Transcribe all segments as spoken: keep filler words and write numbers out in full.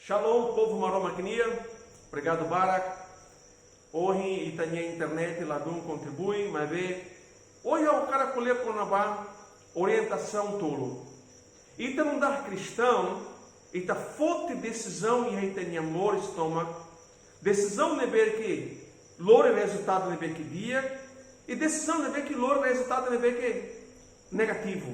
Shalom, povu Maromak nian. Obrigadu barak. Ohin ita-nia internet ladún kontribui, maibé ohin ha'u hakarak ko'alia kona-ba orientasaun tolu. Ita nu'udar kristaun, ita foti desizaun iha ita-nia moris tomak. Desizaun ne'ebé ke lori rezultadu ne'ebé ke di'ak, i desizaun ne'ebé ke lori rezultadu ne'ebé ke negativu.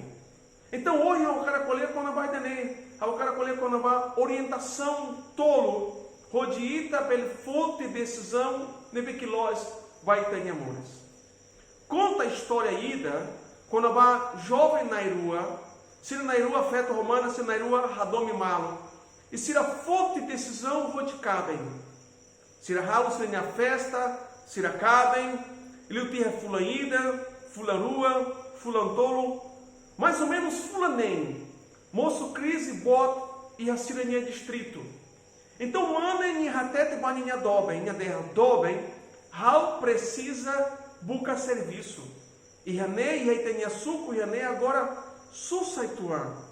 Entaun, ohin ha'u hakarak ko'alia kona-ba ida-ne'e, ha'u hakarak ko'alia kona-ba orientasaun tolu, hodi ita bele foti desizaun ne'ebé ke loos ba ita-nia moris. Konta istória ida kona-ba joven na'in-rua, sira na'in-rua feto ho mana, sira na'in-rua hadomi malu, i sira foti desizaun hodi kaben. Sira halo sira-nia festa, sira kaben, liu tiha fulan ida, fulan rua, fulan tolu, mais ou menus fulan neen, mosu krize boot iha sira-nia distritu. Entaun, mane nia hatete ba ninia doben, nia dehan: "Doben, ha'u presiza buka servisu. Iha ne'e, iha ita-nia suku, iha ne'e agora susar uitoan.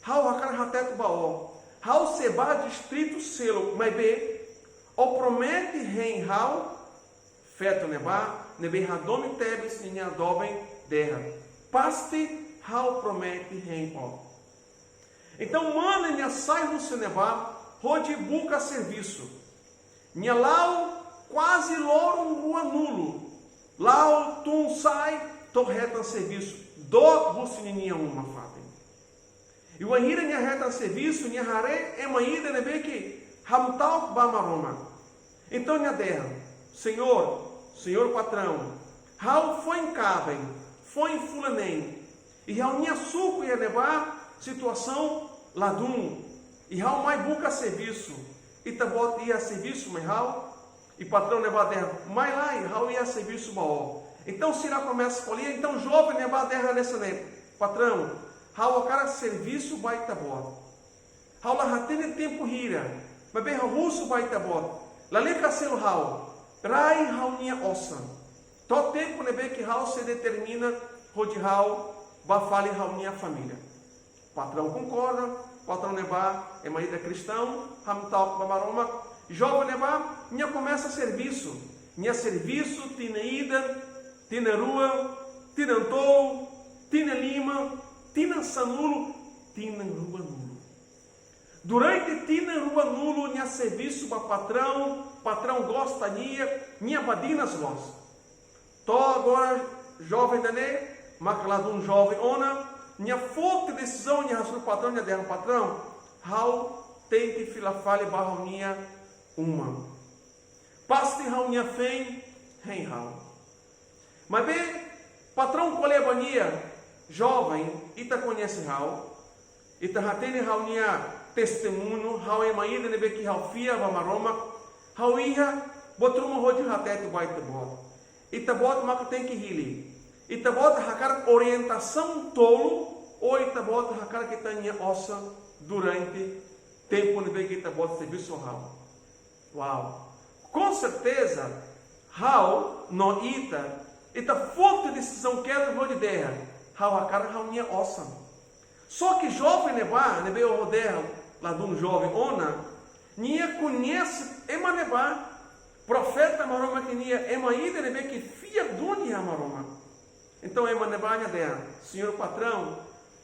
Ha'u hakarak hatete ba ó, ha'u sei bá distritu seluk, maibé ó promete hein ha'u?" Feto ne'ebá, ne'ebé hadomi tebes ninia doben, dehan: "Pasti ha'u promete hein ó." Entaun, mane nia sai husi ne'ebá hodi buka servisu. Nia la'o kuaze loron ruanulu. La'o tun sa'e to'o hetan servisu. Dook husi ninia uma fatin. I wainhira nia hetan servisu, nia haree ema ida ne'ebé ke hamta'uk ba Maromak. Entaun nia dehan: "Señór, señór patraun, ha'u foin kaben, foin fulan neen. Iha ha'u-nia suku iha ne'ebá situasaun ladún. I ha'u mai buka servisu. Ita-boot iha servisu mai ha'u?" I patraun ne'ebá dehan: "Mai lai, ha'u iha servisu ba ó." Entaun sira komesa ko'alia, entaun joven ne'ebá dehan hanesan ne'e: "Patraun, ha'u hakarak servisu ba ita-boot. Ha'u la hatene tempu hira, maibé ha'u husu ba ita-boot. Lalika selu ha'u, rai ha'u-nia osan. To'o tempu ne'ebé ke ha'u sei determina hodi ha'u bá fali ha'u-nia família." Patraun konkorda, patraun ne'ebá ema ida kristaun, hamta'uk ba Maromak. Joven ne'ebá, nia komesa servisu. Nia servisu tinan ida, tinan rua, tinan tolu, tinan lima, tinan sanulu, tinan ruanulu. Durante tinan ruanulu nia servisu ba patraun, patraun gosta nia, nia badinas loos. To'o agora, joven ida-ne'e, maka ladún joven ona, nia foti desizaun, nia hasoru patraun, nia dehan: "Patraun, ha'u tenke fila fali ba ha'u-nia uma. Pasti ha'u-nia feen hein ha'u." Maibé patraun ko'alia ba nia: "Joven, ita koñese ha'u, ita hatene ha'u-nia testemuñu, ha'u ema ida ne'ebé ke ha'u fiar ba Maromak, ha'u iha buat ruma hodi hatete ba ita-boot. Ita-boot maka tenke hili. Ita-boot hakarak orientasaun tolu, ou ita-boot hakarak ita-nia osan durante tempu ne'ebé ke ita-boot servisu ha'u?" Uau! Com certeza, ha'u no ita, ita foti desizaun kedas hodi dehan: "Ha'u hakarak ha'u-nia osan." Só ke joven ne'ebá, ne'ebé ohin dehan ladún joven ona, nia koñese ema ne'ebá, profeta Maromak nian, ema ida ne'ebé ke fiar duni iha Maromak. Entaun ema ne'ebá nia dehan: "Señór patraun,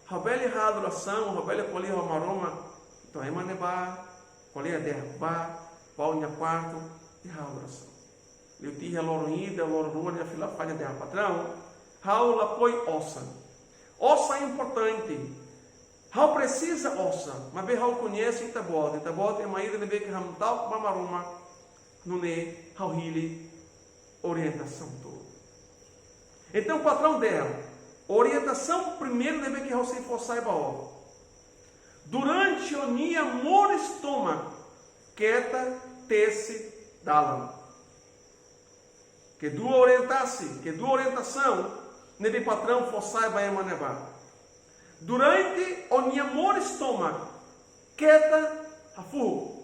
ha'u bele halo orasaun, ha'u bele ko'alia ho Maromak?" Entaun ema ne'ebá ko'alia dehan: "Bá, bá ó-nia kuartu i halo orasaun." Liu tiha loron ida, loron rua, nia fila fali, nia dehan: "Patraun, ha'u lakohi osan. Osan importante. Ha'u presiza osan, maibé ha'u koñese ita-boot, ita-boot ema ida ne'ebé ke hamta'uk ba Maromak, nune'e ha'u hili orientasaun tolu." Entaun patraun dehan: "Orientasaun primeiru ne'ebé ke ha'u sei fó sai ba ó. Durante ó-nia moris tomak, keta tesi dalan." Kedua orientasaun, kedua orientasaun ne'ebé patraun fó sai ba ema ne'ebá. Durante ó-nia moris tomak, keta hafuhuk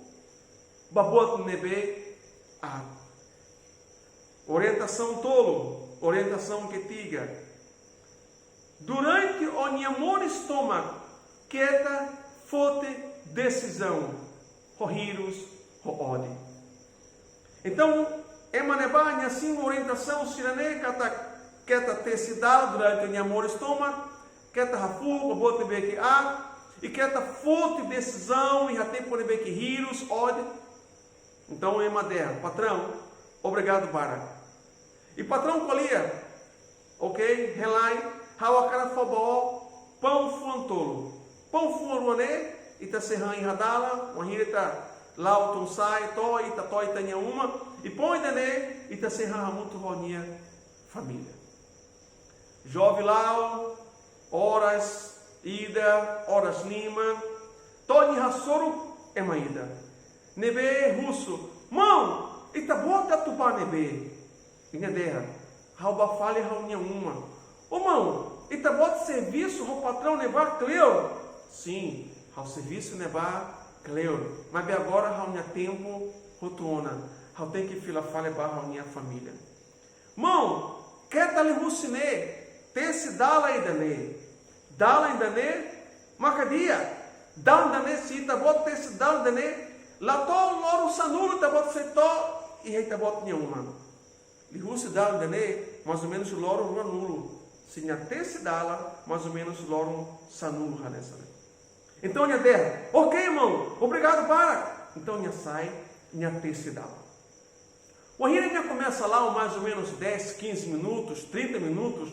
ba buat ne'ebé aat. Orientasaun tolu, orientasaun ketiga. Durante ó-nia moris tomak, keta foti desizaun ho hirus, ho ódiu. Entaun, ema ne'ebá nia simu orientasaun sira-ne'e katak keta tesi dalan durante nia moris tomak, keta hafuuk ba buat ne'ebé ke aat, i keta foti desizaun iha tempu ne'ebé ke hirus, ódiu. Entaun, ema dehan, patraun, obrigadu barak. I patraun ko'alia, ok, hein lai, ha'u hakarak fó ba ó paun fuan tolu. Paun fuan rua ne'e, ita sei han iha dalan, wainhira ita la'o tun-sa'e, to'o, ita to'o ita-nia uma, i paun ida-ne'e, ita sei han hamutuk ho nia família. Joven la'o, oras ida, oras lima, to'o nia hasoru ema ida ne'ebé husu, maun, ita-boot atu bá ne'ebé? I nia dehan, ha'u bá fali ha'u-nia uma. Ó maun, ita-boot servisu ho patraun ne'ebá kleur? Sin, ha'u servisu ne'ebá kleur. Maibé agora ha'u-nia tempu hotu ona. Ha'u tenke fila fali ba ha'u-nia família. Maun, keta liuhusi ne'e, tesi dalan ida-ne'e. Dalan ida-ne'e maka di'ak. Dalan ida-ne'e, se ita-boot tesi dalan ida-ne'e, la to'o loron sanulu ita-boot sei to'o iha ita-boot nia uma. Liuhusi dalan ida-ne'e, mais ou menos loron ruanulu. Se nia tesi dalan, mais ou menos loron sanulu hanesan ne'e. Entaun nia dehan, ok, maun, obrigadu barak. Entaun nia sai, nia tesi dalan. Wainhira nia komesa la'o mais ou menos dez, quinze minutos, trinta minutos,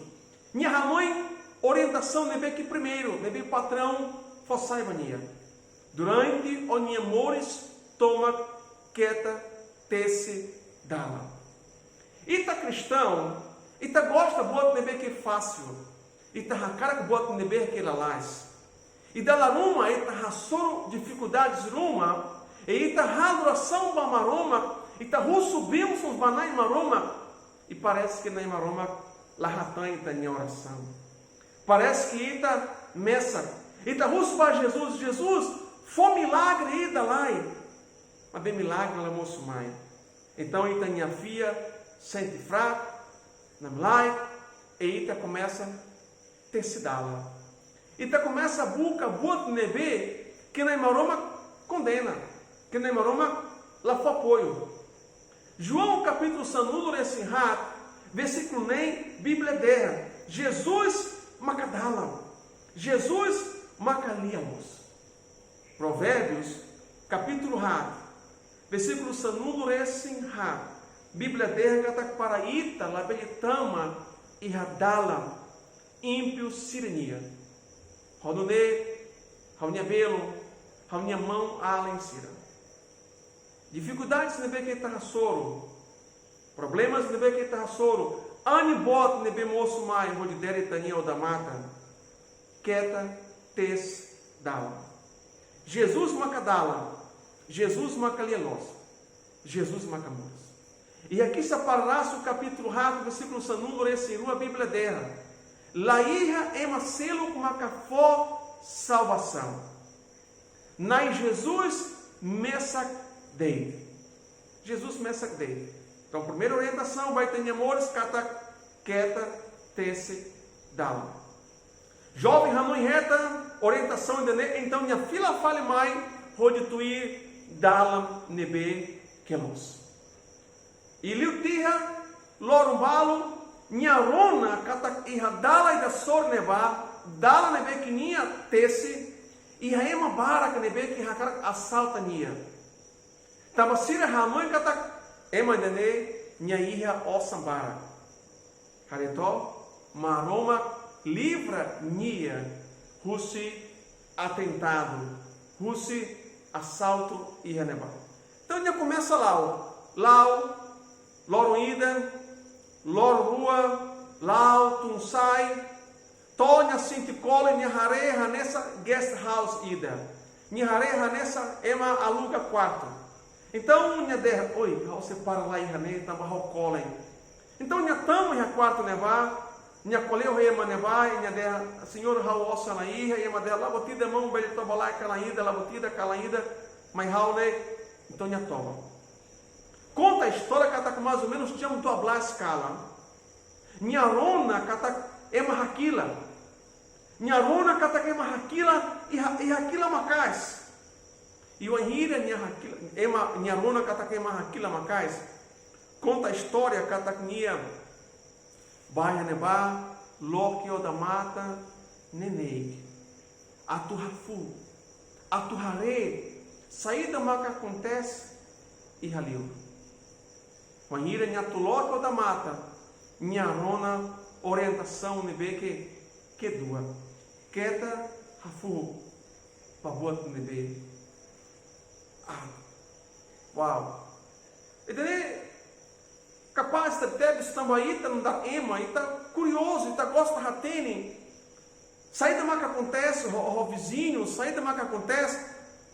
nia hanoin orientasaun ne'ebé ke primeiru, ne'ebé patraun fó sai ba nia. Durante ó-nia moris tomak, keta tesi dalan. Ita kristaun, ita gosta buat ne'ebé ke fasil. Ita hakarak buat ne'ebé ke lalais. I dala ruma ita hasoru difikuldades ruma, i ita halo orasaun ba Maromak, ita husu bensaun ba Nai Maromak, i parese ke Nai Maromak la hatán ita-nia orasaun. Parese ke ita mesak. Ita husu ba Jesus, Jesus, fó milagre ida lai. Maibé milagre la mosu mai. Entaun ita-nia fiar sente fraku, namlaik, i ita komesa tesi dalan. Ita komesa buka buat ne'ebé ke Nai Maromak kondena, ke Nai Maromak la fó apoiu. João kapítulu sanulu-resin-haat, versíkulu neen, Bíblia dehan, Jesus maka dalan, Jesus maka lia-loos. Provérbios, kapítulu haat, versíkulu sanulu-resin-haat, Bíblia dehan katak para ita labele tama iha dalan ímpiu sira-nian. Ho nune'e, ha'u-nia belun, ha'u-nia maun-alin sira. Difikuldades ne'ebé ke ita hasoru, problemas ne'ebé ke ita hasoru, anin boot ne'ebé mosu mai hodi dere ita-nia odamatan, keta tesi dalan. Jesus maka dalan, Jesus maka lia-loos, Jesus maka moris. Iha Kisah Para Rasul kapítulu haat, versíkulu sanulu-resin-rua, Bíblia dehan, la iha ema seluk maka fó salvasaun. Nai Jesus mesak de'it. Jesus mesak de'it. Entaun, primeira orientasaun ba ita-nia moris katak keta tesi dalan. Joven hanoin hetan orientasaun ida-ne'e, entaun nia fila fali mai hodi tuir dalan ne'ebé ke loos. I liu tiha loron balu, nia rona katak iha dalan ida sorin ne'ebá, dalan ne'ebé ke nia tesi, iha ema barak ne'ebé ke hakarak asalta nia. Tanba sira hanoin katak ema ida-ne'e nia iha osan barak. Haree to'ok, Maromak livra nia husi atentadu, husi asaltu iha ne'ebá. Entaun nia komesa la'o, la'o, loron ida, loron rua, la'o, tun-sa'e, to'o nia sente kolen, nia haree hanesan guest house ida. Nia haree hanesan ema aluga kuartu. Entaun nia dehan, oi, ha'u sei para lai iha ne'e tanba ha'u kolen. Entaun nia tama iha kuartu ne'ebá, nia ko'alia ho ema ne'ebá, i nia dehan, señór, ha'u osan la iha, i ema dehan, la buat ida maun, bele toba lai kalan ida, la buat ida kalan ida, mai ha'u ne'e. Entaun nia toba. Konta istória katak mais ou menus jam dua belas kalan, nia rona katak ema hakilar. Nia rona katak ema hakilar, i ha-, i hakilar maka'as. I wainhira nia hakilar, ema, nia rona katak ema hakilar maka'as, konta istória katak nia bá iha ne'ebá, loke odamatan neineik, atu hafuhu, atu haree saida maka akontese iha li'ur. Wainhira nia atu loke odamatan, nia rona orientasaun ne'ebé ke, kedua. Keta hafuhu ba buat ne'ebé aat. Uau. Ida-ne'e kapás tebes tanba ita nu'udar ema, ita kuriozu, ita gosta hatene saida maka akontese ho, ho viziñu, saida maka akontese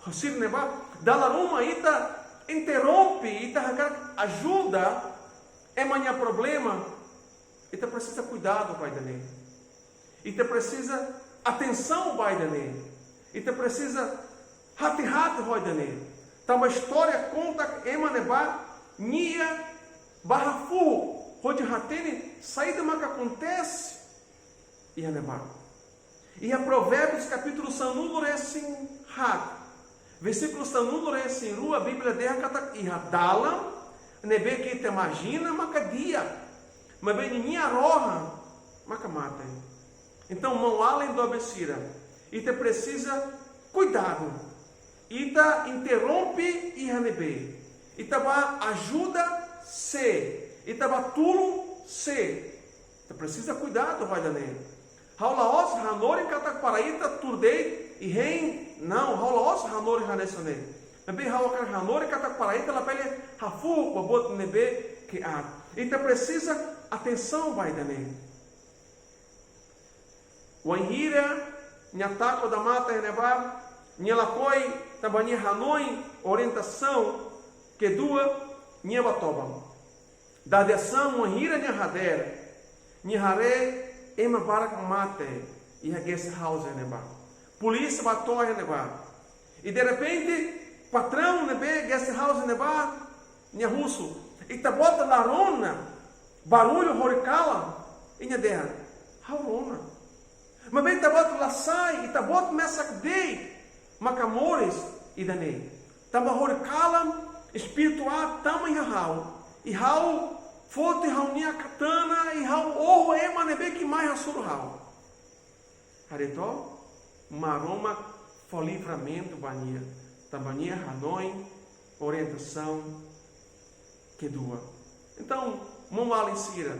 ho sira ne'ebá. Dala ruma ita interrompe, ita hakarak ajuda ema nia problema. Ita presiza kuidadu ba ida-ne'e. Ita presiza atensaun ba ida-ne'e. Ita presiza hati-hati ho ida-ne'e. Tanba istória konta ema ne'ebá, nia bá hafuhu hodi hatene saida maka akontese iha ne'ebá. Iha Provérbios kapítulu sanulu-resin-haat, versíkulu sanulu-resin-rua, Bíblia dehan katak iha dalan ne'ebé ke ita imajina maka di'ak, maibé ninia rohan maka mate. Entaun, maun-alin doben sira, ita presiza kuidadu. Ita interrompe iha ne'ebé? Ita bá ajuda sé? Ita bá tulun sé? Ita presiza kuidadu ho ida-ne'e. Ha'u la'ós hanorin katak para ita tuur de'it i hein, não, ha'u la'ós hanorin hanesan ne'e. Maibé ha'u hakarak hanorin katak para ita labele hafuhu ba buat ne'ebé ke aat. Ita presiza atensaun ba ida-ne'e. Wainhira nia taka odamatan iha ne'ebá, nia lakohi tanba nia hanoin orientasaun kedua, nia bá toba. Dadeer-saan wainhira nia hadeer, nia haree ema barak mate iha guest house ne'ebá. Polísia bá to'o iha ne'ebá. I derrepente, patraun ne'ebé guest house ne'ebá, nia husu: "Ita-boot la rona barullu horikalan?" I nia dehan: "Ha'u rona. Maibé ita-boot la sai, ita-boot mesak de'it maka moris ida-ne'e. Tanba horikalan espíritu aat tama iha ha'u, i ha'u foti ha'u-nia katana, i ha'u oho ema ne'ebé ke mai hasoru ha'u." Haree to'ok, Maromak fó livramentu ba nia, tanba nia hanoin orientasaun kedua. Entaun, maun-alin sira,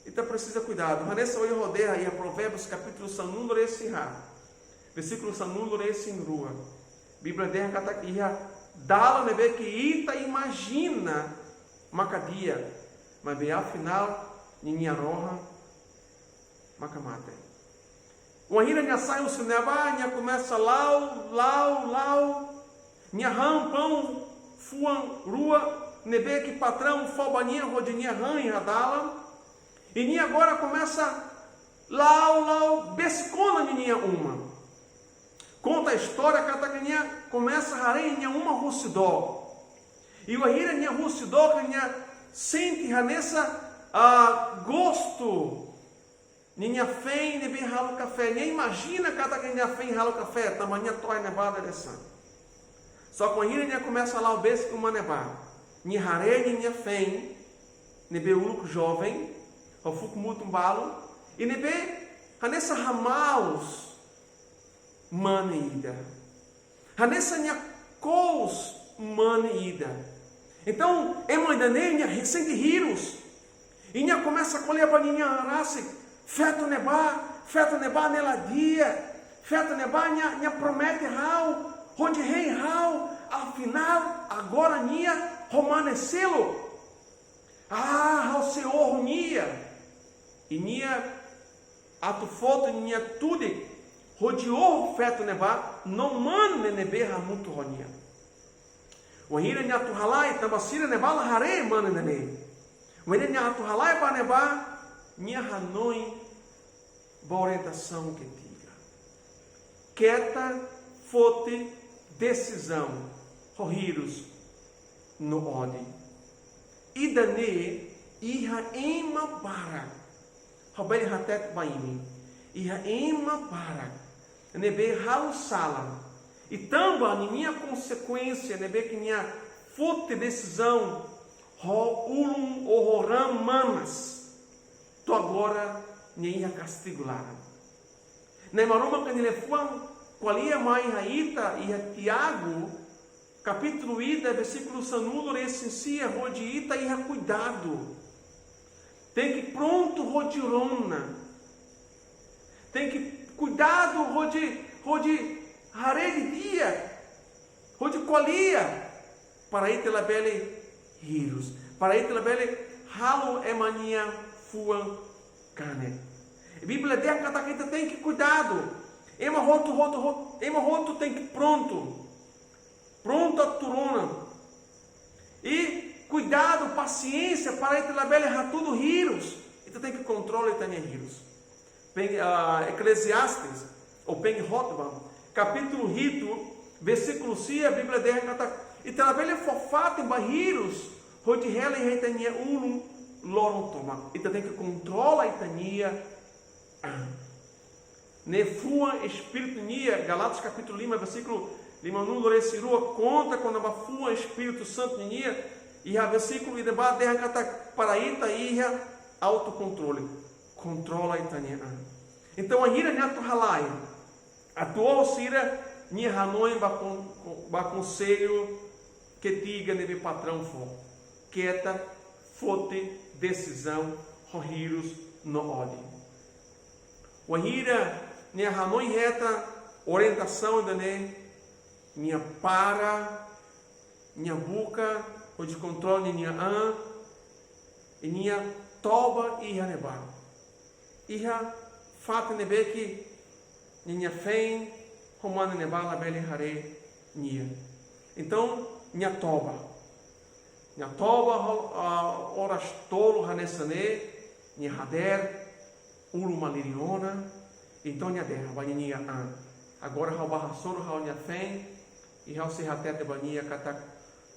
ita presiza kuidadu. Hanesan ohin ha'u dehan iha Provérbios kapítulu sanulu-resin-haat, versíkulu sanulu-resin-rua, Bíblia dehan katak iha dalan ne'ebé ke ita imajina maka di'ak, maibé afinál ninia rohan maka mate. Wainhira nia sai husi ne'ebá, nia komesa la'o, la'o, la'o. Nia han paun fuan rua ne'ebé ke patraun fó ba nia hodi nia han iha dalan. I nia agora komesa la'o, la'o, besik ona ninia uma. Konta istória katak nia komesa haree nia uma husi dook. I wainhira nia husi dook, nia sente hanesan, ah, gostu ninia feen ne'ebé halo kafé. Nia imajina katak ninia feen halo kafé, tanba nia to'o iha ne'ebá dadeer-saan. Só ke wainhira nia komesa la'o besik uma ne'ebá, nia haree ninia feen ne'ebé uluk joven, ho fuuk mutun balu, i ne'ebé hanesan hamaus mane ida. Hanesan nia kous mane ida. Entaun, ema ida-ne'e nia sente hirus. I nia komesa ko'alia ba ninia an rasik: "Feto ne'ebá, feto ne'ebá ne'e la di'ak. Feto ne'ebá nia, nia promete ha'u hodi hein ha'u, afinál agora nia ho mane seluk. Ah, ha'u sei oho nia." I nia atu foti nia tudik hodi oho feto ne'ebá no mane ne'ebé hamutuk ho nia. Wainhira nia atu halai, tanba sira ne'ebá la haree mane ne'e. Wainhira nia atu halai ba ne'ebá, nia hanoin ba orientasaun ketiga. Keta foti desizaun ho hirus no ódiu. Ida-ne'e iha ema barak. Ha'u bele hatete ba imi, iha ema barak ne'ebé halo sala, I tanba ninia konsekuénsia ne'ebé ke nia foti desizaun ho ulun ou ho raan manas, to'o agora nia iha kastigu laran. Na'i Maromak nia liafuan ko'alia mai iha ita, iha Tiago, kapítulu ida, versíkulu sanulu-resin-sia, hodi ita iha kuidadu. Tenke prontu hodi rona. Tenke kuidadu hodi, hodi haree didi'ak, hodi ko'alia, para ita labele hirus, para ita labele halo ema nia fuan kanek. Bíblia dehan katak ita tenke kuidadu. Ema hotu, hotu, hotu, ema hotu tenke prontu. Prontu atu rona. I kuidadu, pasiénsia, para ita labele hatudu hirus. Ita tenke kontrola ita-nia hirus. Pen-, ah, Eclesiastes, ou Penghotban, kapítulu hitu, versíkulu sia, Bíblia dehan katak ita labele fó fatin ba hirus hodi hela iha ita-nia ulun loron tomak. Ita tenke kontrola ita-nia an. Ne'e fuan espíritu nian, Gálatas kapítulu lima, versíkulu limanulu-resin-rua, konta kona-ba fuan Espíritu Santu nian, iha versíkulu ida-ne'ebá dehan katak para ita iha autokontrole. Kontrola ita-nia an. Entaun, wainhira nia atu halai, atu oho sira-nia hanoin ba kon-, ba konsellu ketiga ne'ebé patraun fó. Keta foti desizaun ho hirus no ódiu. Wainhira nia hanoin hetan orientasaun ida-ne'e, nia para, nia buka hodi kontrola ninia an, i nia toba iha ne'ebá. Iha fatin ne'ebé ke ninia feen ho mane ne'ebá labele haree nia. Entaun, nia toba. Nia toba ho, ah, oras tolu hanesan ne'e, nia hadeer, ulun malirin ona, entaun nia dehan ba ninia an: Agora ha'u bá hasoru ha'u-nia feen, i ha'u sei hatete ba nia katak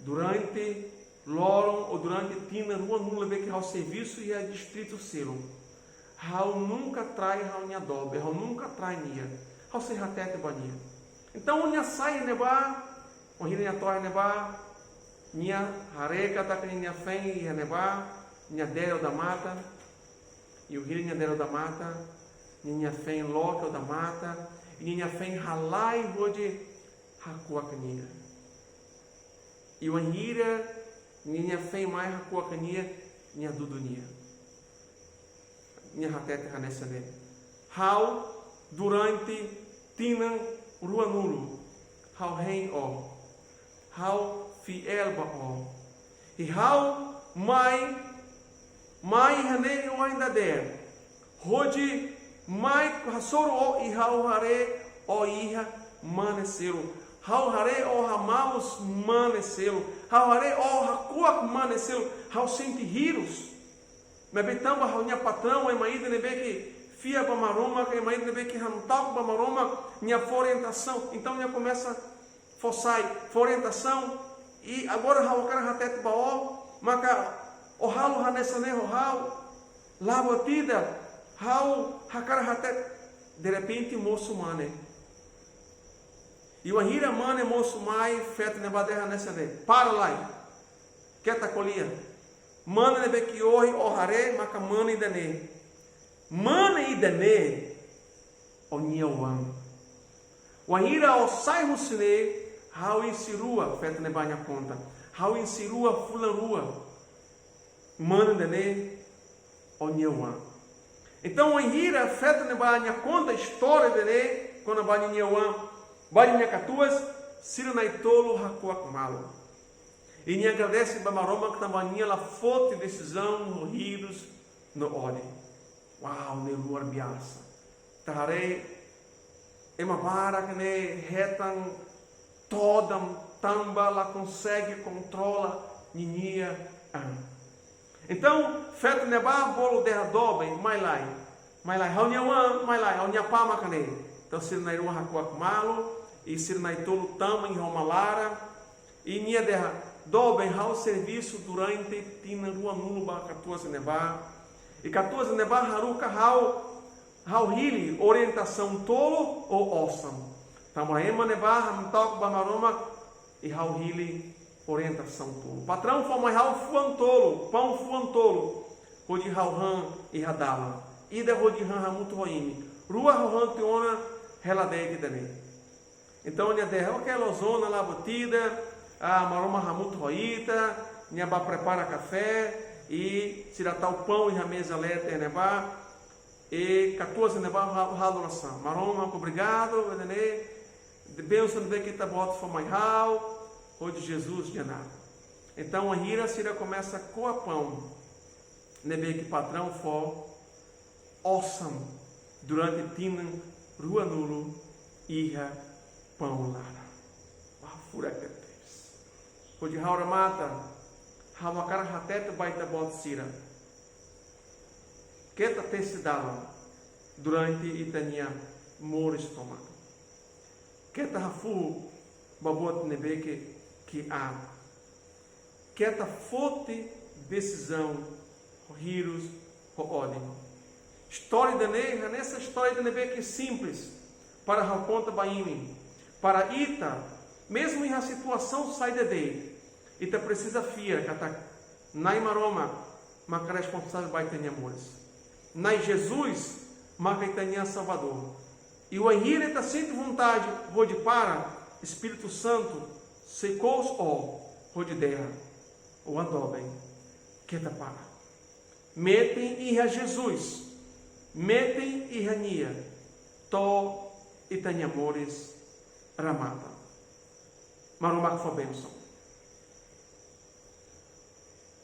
durante loron ou durante tinan ruanulu ne'ebé ke ha'u servisu iha distritu seluk, ha'u nunka trai ha'u-nia doben, ha'u nunka trai nia, ha'u sei hatete ba nia. Entaun nia sai ne'ebá, wainhira nia to'o ne'ebá, nia haree katak ninia feen iha ne'ebá, nia dere odamatan, i wainhira nia dere odamatan, ninia feen loke odamatan, i ninia feen halai hodi hakuak nia. I wainhira ninia feen mai hakuak nia, nia dudu nia. Nia hatete hanesan ne'e: Ha'u durante tinan ruanulu, ha'u hein ó. Ha'u fiél ba ó. I ha'u mai, mai iha ne'e oan ida de'it, hodi mai hasoru ó, i ha'u haree ó iha mane seluk. Ha'u haree ó hamoos mane seluk. Ha'u haree ó hakuak mane seluk. Ha'u sente hirus. Maibé tanba ha'u-nia patraun ema ida ne'ebé ke fiar ba Maromak, ema ida ne'ebé ke hamta'uk ba Maromak, nia fó orientasaun. Entaun nia komesa fó sai, fó orientasaun. I agora ha'u hakarak hatete ba ó, maka ó halo hanesan ne'e ho ha'u. La buat ida, ha'u hakarak hatete. Derrepente mosu mane. I wainhira mane mosu mai, feto ne'ebá dehan hanesan ne'e: Para lai. Keta ko'alia. Mane ne'ebé ke ohin ó haree maka mane ida-ne'e. Mane ida-ne'e ó-nia oan. Wainhira ó sai husi ne'e, ha'u isin rua, feto ne'ebá nia konta, ha'u isin rua fulan rua. Mane ida-ne'e ó-nia oan. Entaun, wainhira feto ne'ebá nia konta istória ida-ne'e kona-ba ninia oan ba ninia katuas, sira na'in-tolu hakuak malu. I nia agradese ba Maromak tanba nia la foti desizaun ho hirus no ódiu. Wow, ne'e luar biasa. Ita haree ema barak ne'e hetan todan tanba la konsege kontrola ninia an. Entaun, feto ne'ebá bolu dehan doben, mai lai. Mai lai, ha'u-nia oan, mai lai, ha'u-nia apá maka ne'e. Entaun, sira na'in-rua hakuak malu, i sira na'in-tolu tama iha uma laran, i nia dehan: Doben, ha'u servisu durante tinan ruanulu ba katuas ne'ebá. I katuas ne'ebá haruka ha'u, ha'u hili orientasaun tolu ou osan. Tanba ema ne'ebá hamta'uk ba Maromak, i ha'u hili orientasaun tolu. Patraun fó mai ha'u fuan tolu, paun fuan tolu, hodi ha'u han iha dalan. Ida hodi han hamutuk ho imi. Rua ha'u han tiha ona hela de'it ida-ne'e. Entaun, nia dehan, oke, loos ona, la buat ida, ah, Maromak hamutuk ho ita, nia bá prepara kafé, i sira tau paun iha meza leten ne'ebá, i katuas ne'ebá ha-, halo orasaun. Maromak, obrigadu, ne'e, de bensaun ne'ebé ke Ita-Boot fó mai ha'u, hodi Jesus nia naran. Entaun, wainhira sira komesa ko'a paun ne'ebé ke patraun fó, osan durante tinan ruanulu iha paun laran. Ba furak tebes. Hodi ha'u remata, ha'u hakarak hatete ba ita-boot sira. Keta tesi dalan durante ita-nia moris tomak. Keta hafuhu ba buat ne'ebé ke, ke aat. Keta foti desizaun ho hirus, ho ódiu. Istória ida-ne'e, hanesan istória ida ne'ebé ke simples, para ha'u konta ba imi. Para ita, mezmu iha situasaun saida de'it, ita presiza fiar katak Na'i Maromak maka responsavel ba ita-nia moris. Na'i Jesus maka ita-nia Salvadór. I wainhira ita sente vontade hodi para, Espíritu Santu sei kous ó hodi dehan: Oan doben, keta para. Metin iha Jesus, metin iha Nia, to'o ita-nia moris remata. Maromak fó bensaun.